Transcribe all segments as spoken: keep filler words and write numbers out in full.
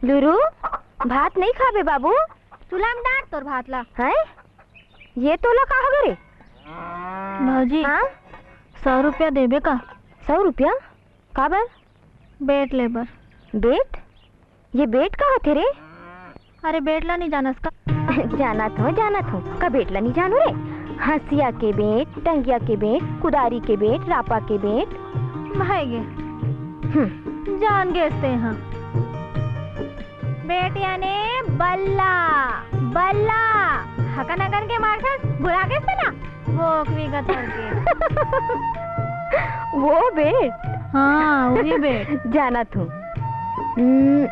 लुरु, भात नहीं खाबे बाबू? तुला हम डांट तोर भात ला। हैं? ये तोला का हवे रे? भौजी, हाँ? सौ रुपया देबे का? सौ रुपया? काबर? बेट लेबर। बेट? ये बेट का होथे रे? अरे, बेट ला नहीं जानस का? जानत हो, जानत हो। का बेट ला नहीं जानू रे? हंसिया के बेट, टंगिया के बेट, कुदारी के बेट, रापा के बेट। भाई गे। हम्म। जान गेस ते हाँ। बेट याने बल्ला, बल्ला। हकन हकन के मारथस, भुला गेस ते ना? वो ओकरी गतर के। वो बेट? हाँ, वही बेट। जानत हूँ। हम्म,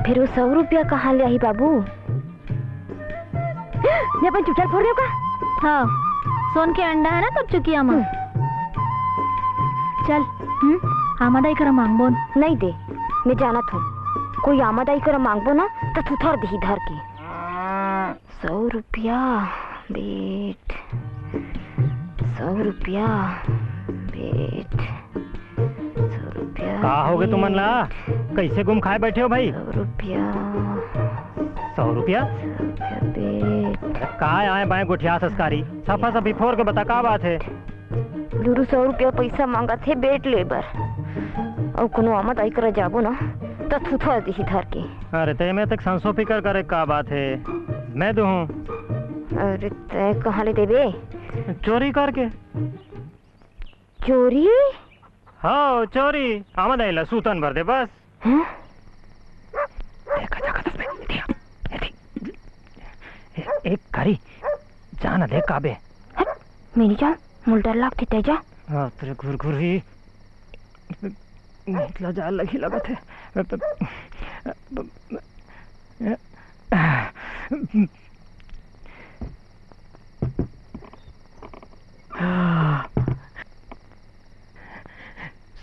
फिर वो सौ रुपया कहाँ ले आही बाबू? मैं अपन चुटिया फोड़ देव का? हाँ, सोन के अंडा है ना तोर चुकिया मा। हम्म। चल, हम्म? आमा दाई करा मांगबो न। नहीं दे, मैं जानत हूँ, कोई आमा दाई करा मांगबो ना, तो थुथर देही धर के। सौ रुपया बेट, सौ रुपया बेट, सौ रुपया का होगे तुमन ला? बेट। कैसे गुम खाए बैठे हो भाई? सौ रुपया। सौ रुपया? सौ रुपया बेट। अरे काय आए बाएं गोठिया संस्कारी? सफा सफी फोर के बता का बात है? लुरु सौ रुपया पैसा मांगत हे बेट ले बर। अउ कोनो आमा दाई करा जाबो ना, त थुथर दिही धर के। अरे, ते में तक संसो फिकर करे का बात है? मैं दूहूँ। अरे, तै कहाँ ले देबे? चोरी करके। चोरी? हाँ, चोरी। आमा दाई ला सूतन भर दे बस। हैं? देखा, देखा, देखा, देखा। ए-, एक करी, जा ना दे काबे। हट, मैं नहीं जाऊँ, मोला डर लागथे, तै जा। हाँ, तेरे घुरघुरी। निकला जा लगी लगत है।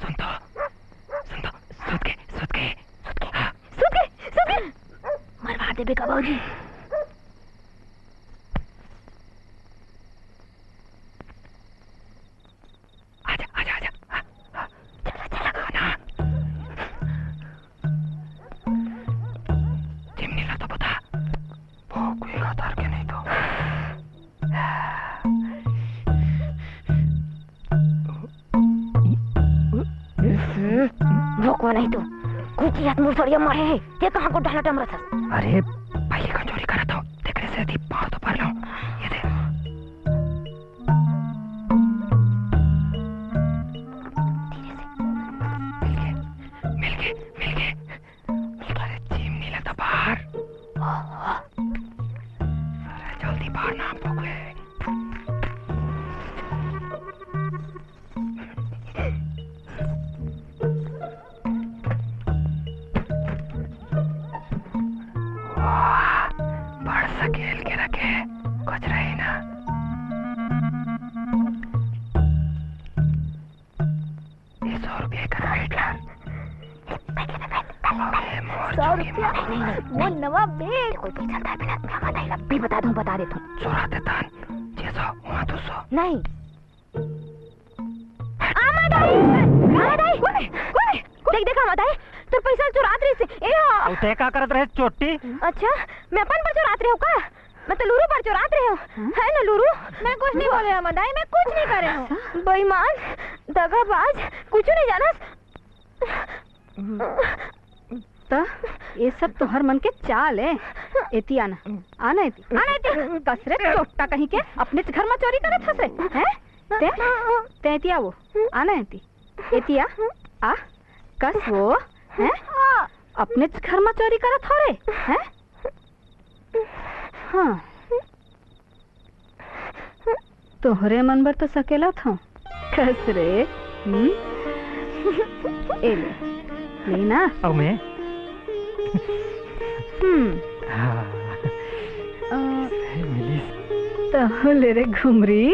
सुन तो, सुन तो, सुत के, सुत के, सुत के। हाँ। सुत के, सुत के। मरवा देबे का बाबूजी? आजा, आजा, आजा। आ, आ। चला, चला। ना। चिमनी ला तो बता। भोंकवे का धर के नहीं तो। भोंकवा नहीं तो। कुछ याद मुसड़िया मारे है। ते कहाँ को डाला टमरा था? अरे, पहले का चोरी करा था। देखने से थी पाँव तो भर लो। ये दे। धीरे से। मिल गए, मिल गए, मिल गए। अरे, चिमनी ला तो बाहर। अरे, जल्दी बाहर ना भोंकवे। वाह, बड़ सकेल के रखे, कुछ रही ना। ये सौ रुपये का नोट ला। अबे मोर सौ चोरी रुपया, मार। वो नवा बेग। कोई पैसा था बिना, मैं बताई ला, भी बता दूं, बता दे तू। चुराते तान, जैसा वहाँ तो सौ। नहीं। आमा दाई, आमा दाई, कोने, कोने? देख, देख, आमा दाई, तोर पैसा चुरात रहिस हे। ए, हाँ। अउ तैं का करत रहे चोट्टी? अच्छा, मैं अपन बर चुरात रहे हूँ का? मैं तो लुरु बर चुरात रहे हूँ। हाँ? है ना लुरु? मैं कुछ नहीं बोले आमा दाई, मैं कुछ नहीं करे हूँ। बेईमान, दगाबाज, कुछ नहीं जानस। त ये सब तुहर मन के चाल ए। एती आना, आना एती, आना एती। कस रे चोट्टा कहीं के, अपनेच घर मा चोरी करत हस रे, हैं? तैं, तैं एती आ वो, आना एती, एती आ, आ, कस वो, हैं? अपनेच घर मा चोरी करत हो रे, हैं? हाँ। तोहरे मन बर तो सकेलत हंव। कस रे? हम्म? ए ले। ले ना। अउ मैं? हम्म। हाँ। अ, मिलिस। तहूँ ले रे घुमरी।